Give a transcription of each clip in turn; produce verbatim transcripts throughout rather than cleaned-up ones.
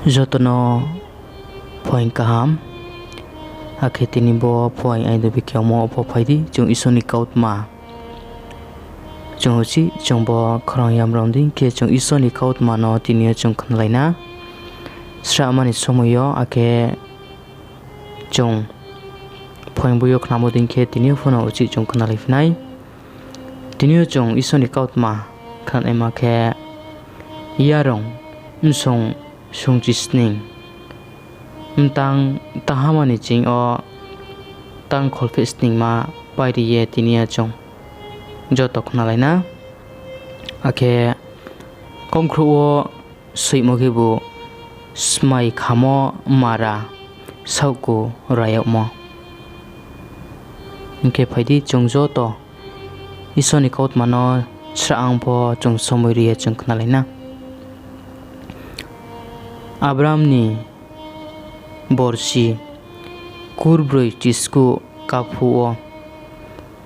Joto no phuaing kaham, akhe tini bo phuaing aini bikhe ongmo pho phai di, chung Isor ni kautma chung uchih chung bo khorang yamrao dei khe chung Isor ni kautma no tini yo chung khnalai na. Srahma ni somoi yo, akhe chung phuaing boi yo khnamo dei khe tini yo pho no uchih chung khnalaiphi nai. Tini yo chung Isor ni kautma khnanaima khe, Yarung bsung sungchisning, mtang tahama ni ching yo tang kholphehsningma pairi ye tini yo chung joto khnalai na. Akhe komkhrouh wo soimo khebu smai khamo mara saohku ra yagmo. Hing khe phai di, chung joto Isor ni kautma no srahang pho chung somoi ri ye chung khnalai na. Abram ni borsi kurbroi chiskuh kaphuh wo,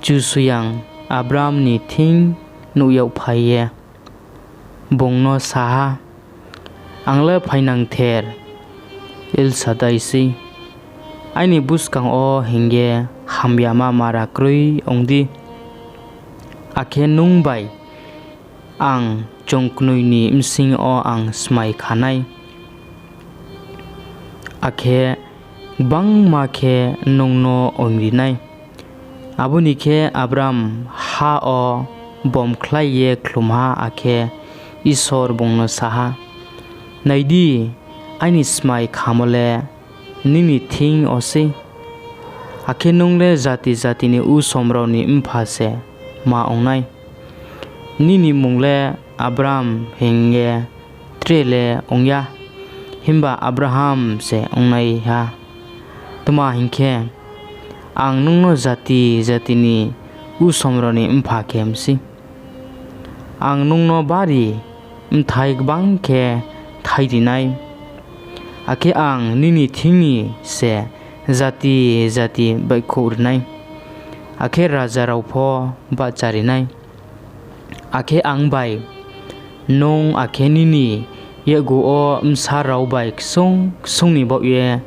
Kchusoyang Abram ni thing nuh yag phai ye bung no sa ha, Ang le phainangther El Shaddai sei. Aini buskang wo hing ye hamyama mara kroi ong di, akhe nung bai ang chung knoi ni bsing yo ang smai kha nai, akhe gbangma khe nung no oingri nai. Abo ni khe Abram ha wo bomkhlai ye khlum ha, akhe Isor bung no sa ha, Nai di, aini smai khamo le nini thing yo sei, akhe nung le jati jati ni usom rao ni mpha se ma ong nai. Nini mmung le Abram hing ye tre le ong ya, himba Abraham se ongnai ha. Tma hing khe, ang nung no jati jati ni usom rao ni mpha khe mi sei. Ang nung no bari bthai gbang khe thai ri nai, akhe ang nini thing ni se jati jati baihkhouh ri nai, akhe raja rao pho bahchari nai. Akhe ang bai nung akhe nini yakgu wo bsa rao bai ksung ksung ni baoh ye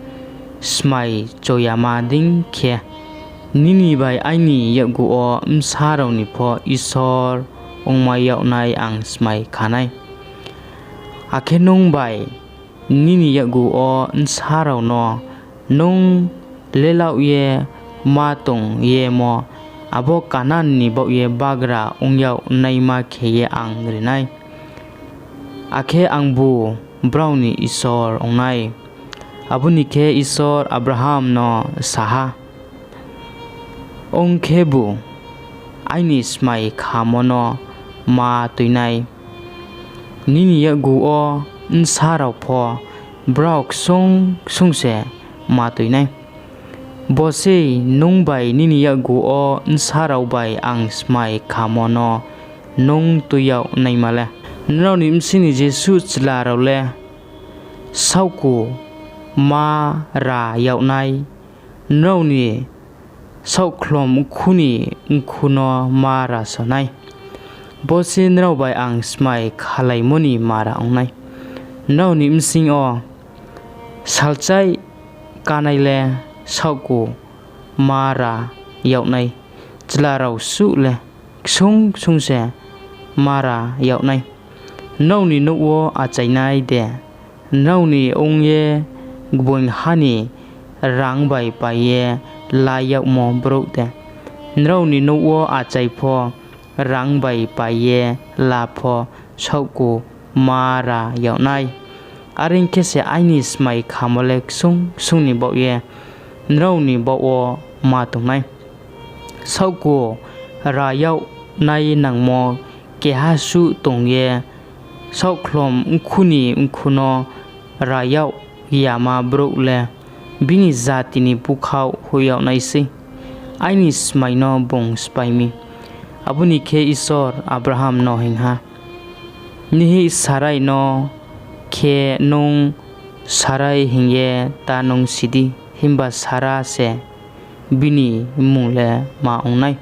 smai cho yama dei khe, nini bai aini yakgu wo bsa rao ni pho Isor ongmai yag nai ang smai kha nai. Akhe nung bai nini yakgu wo bsa rao no nung lelaoh ye ma tong yemo, abo Kanan ni baoh ye bagra ong yag naima khe ye ang ri nai, akhe angbu brao ni Isor ong nai. Abo ni khe Isor Abraham no sa ha, Ong khebu aini smai khamo no ma tui nai, nini yakgu wo bsa rao pho brao ksung ksung se ma tui nai. Bo sei nung bai nini yakgu wo bsa rao bai ang smai khamo no nung tui yag naima le. Nrao ni bsing ni jesuh chla rao le saohku ma ra yag nai, nrao ni saohkhlom mkhu ni mkhu no ma ra so nai. Bo se nrao bai ang smai khalaimo ni mara ong nai. Nrao ni bsing yo salchaih kánai le saohku ma ra yag nai, chla rao suh le ksung ksung se ma ra yag nai. Nrao ni nouh wo achainai de, nrao ni ong ye gboing ha ni rang bai pai ye la yagmo brouh de? Nrao ni nouh wo achai pho rang bai pai ye la pho saohku ma ra yag nai. Are ong khe se aini smai khamo le ksung ksung ni baoh ye nrao ni baoh wo ma tong nai. Saohku ra yag nai nangmo keha suh tong ye saohkhlom mkhu ni mkhu no ra yag yama brouh le bini jati ni búkhaoh hoih yag nai sei. Aini smai no bung spái mi. Abo ni khe Isor Abraham no hing ha, Nihih Sarai no khe nung Sarai hing ye ta nung si di, himba Sara se bini mmung le ma ong nai.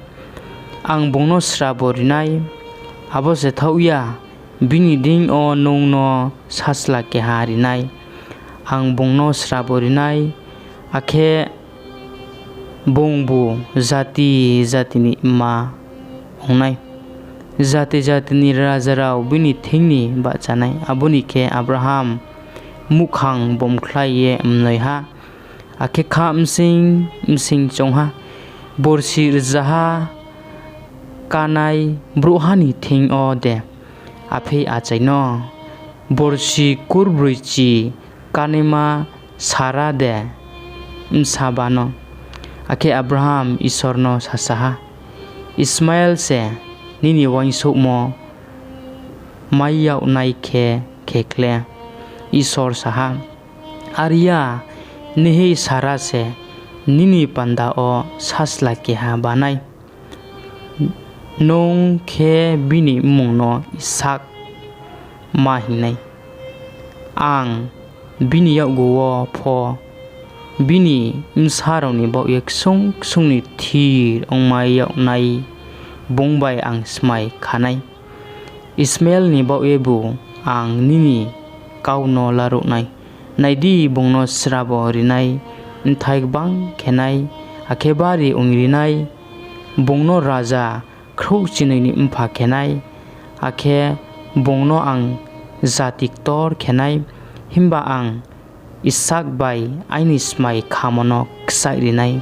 Ang bung no srabo ri nai, abo se thaoh ya, bini deing yo nung no sachla keha ri nai. ang bung no srabo ri nai, akhe bungbu jati jati ni mma ong nai, jati jati ni raja rao bini thing ni bahcha nai. Abo ni khe, Abraham muhkhang bomkhlai ye mnoi ha, akhe kha bsing bsing choung ha. Borsi rzaha kánai brouhha ni thing yo de aphei achai no? Borsi kurbroi chi kánaima Sara de bsa bá no? Akhe Abraham Isor no sasa ha, Ishmael se nini uaingsouhmo mai yag nai khe khe khle? Isor sa ha, Are ya, nihih Sara se nini panda wo sachla keha bá nai, nung khe bini mmung no Isak ma hing nai. Ang bini yakgu wo pho bini bsa rao ni baoh ye ksung ksung ni thir ongmai yag nai bung bai ang smai kha nai. Ishmael ni baoh yebu ang nini kau no laruh nai. Nai di, bung no srabo ri nai, bthai gbang khe nai, akhe bari ongri nai. Bung no raja khrouhchingnoi ni mpha khe nai, akhe bung no ang jati ktor khe nai. Himba ang Isak bai aini smai khamo no kchaihri nai,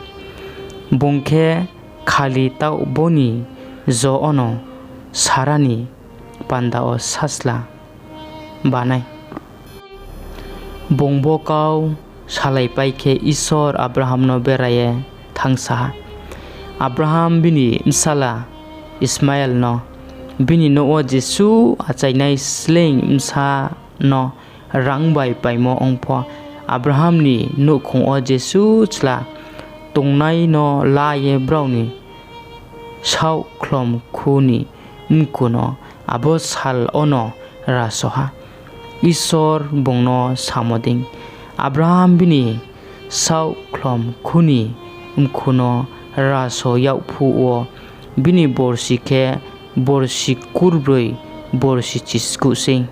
bung khe khali taoh bo ni jo wono Sara ni panda wo sachla bá nai. Bung bo kau salaipai khe, Isor Abraham no bera ye thanngsa ha, Abraham bini bsala Ishmael no, bini nouh wo jesuh achainai sleing bsa no rang bai paimo ong pho, Abraham ni nouhkhong wo jesuh chla tongnai no la ye brao ni saohkhlomkhu ni mkhu no abo sal wono raso ha. Isor bung no samo dei, Abraham bini saohkhlomkhu ni mkhu no raso yag phuh wo bini borsi khe borsi kurbroi borsi chiskuh sei.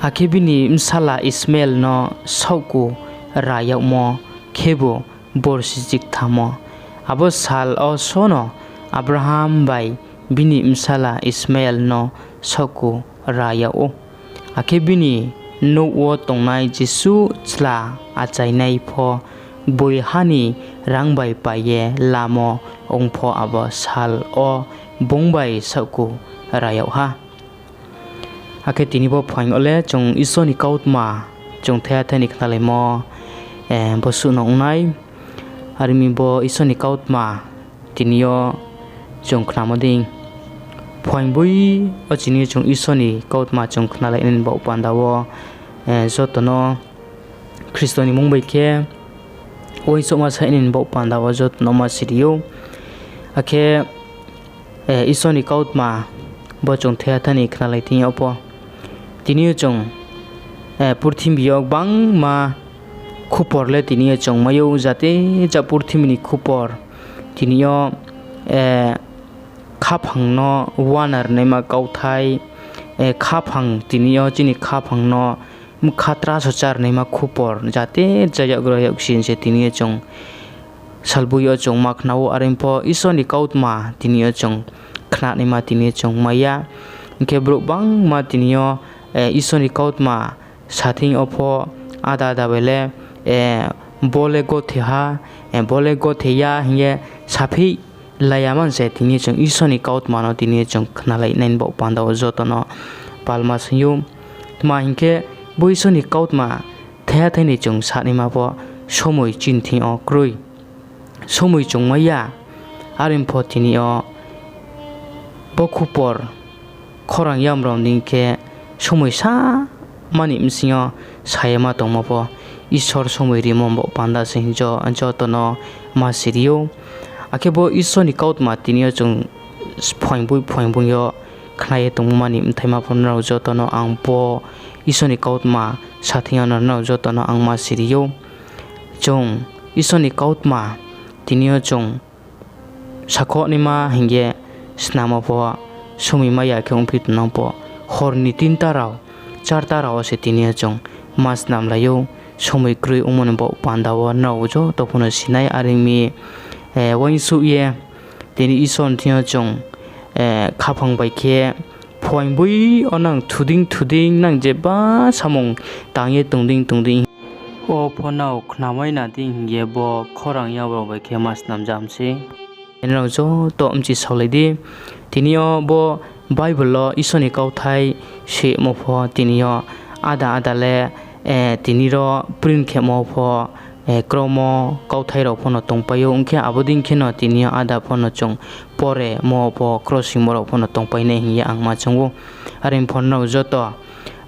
Akhe bini bsala Ishmael no saohku ra yagmo khebu borsi chiktham wo. Abo sal wo sono Abraham bai bini bsala Ishmael no saohku ra yag ou. Akhe bini nouh wo tongnai jesuh chla achainai pho gboiha ni rang bai pai ye lamo ong pho, abo sal wo bung bai saohku ra yag ha. Akhe tini bo phaing yo le chung Isor ni kautma chung thaiha thai ni khnalaimo, bo suh no ong nai. Are mi bo Isor ni kautma tini yo chung khnamo dei, phaing boi wo chini yo chung Isor ni kautma chung khnalai nai ni baoh panda wo, joto no Khristo ni mmung bai khe uaingsouhma sainai ni baoh panda wo joto no ma siri ou. Akhe Isor ni kautma bo chung thaiha thai ni khnalai thing yo pho, tini yo chung purthimbi yo gbangma khupor le tini yo chung mai ou, jate ja purthimbi ni khupor. Tini yo khaphang no uana rinaima kauthai, khaphang tini yo chini khaphang no bkha traso chá rinaima khupor, jate ja yakgra yaksi se tini yo chung salboi yo chung ma khna ou. Are pho Isor ni kautma tini yo chung khnanaima tini yo chung mai ya. Hing khe brouh gbangma tini yo Isor ni kautma sa thing yo pho ada ada bai le, bo le gothe ha, bo le gothe ya hing ye saphi lai ya man se tini yo chung Isor ni kautma no tini yo chung khnalai nai ni baoh panda wo joto no palma sing ou. Tma hing khe, bo Isor ni kautma thaiha thai ni chung sanaima pho somoi chini thing yo kroi. Somoi chung mai ya, are pho tini yo bo khupor khorang yam rao ni khe somoi sama ni bsing yo sa ye ma tongmo pho Isor somoi rimo baoh panda se hing joto no ma siri ou. Akhe bo Isor ni kautma tini yo chung phaing boi phaing boi yo khna ye tongmo ma ni bthaima pho nrao joto no ang bo Isor ni kautma sa thing yo nrao joto no ang ma siri ou. Chung Isor ni kautma tini yo chung sakhouh naima hing ye snamo pho somoi mai ya khe ongphi tongnang pho, hor ni tinta rao Charta rao wo se tini yo chung ma snamlai ou, somoi kroi ongmo ni baoh panda wo nrao joto pho no si nai. Are ong mi, uaingsouh ye tini Isor ni thing yo chung khaphang bai khe phuaing boi yo nang thu dei thu dei nang jeba samung tang ye tong dei tong dei, o pho nrao khnamai na dei hing ye bo khorang yak rao bai khe ma snamjam sei. Nrao joto bchi saolai di. Tini yo bo Bible wo Isor ni kauthai soimo pho tini yo ada ada le, tini ro print khemo pho, kromo kauthai rao pho no tongpai ou. Ong khe abo dei kheno tini yo ada pho no chung poremo pho krosingmo rao pho no tongpai nai hing ye ang ma choung ou. Are pho nrao joto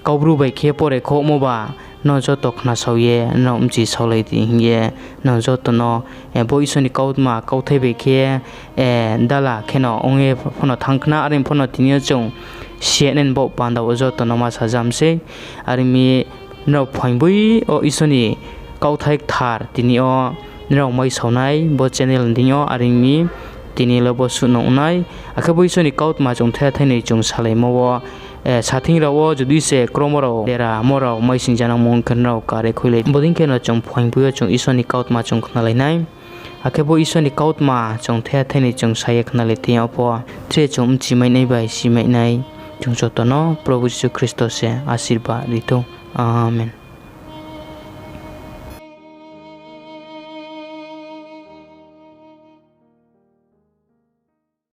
Kaubru bai khe pore khouhmo ba no joto khnasao ye nrao bchi saolai di hing ye nrao joto no bo Isor ni kautma kauthai bai khe dala kheno ong ye pho no thanng khna. Are pho no tini yo chung si ya nai ni baoh panda wo joto no ma sajam sei. Are ong mi, nrao phuaing boi yo Isor ni kauthai kthar tini yo nrao maisao nai bo channel ni deing yo. Are ong mi, tini le bo suh no ong nai. Akhe bo Isor ni kautma chung thaiha thainoi chung salaimo wo, sathing rao wo jodi se kromo rao, deramo rao maising janangmo ong khe nrao kare khuilai. Bo dei kheno chung phuaing boi yo chung Isor ni kautma chung khnalai nai. Akhe bo Isor ni kautma chung thaiha thainoi chung sa ye khnalai thing yo pho, tre chung bchimai nai bai simai nai. Chung joto no Probhu Jisu Khristo se asirbad ri thou. Amen.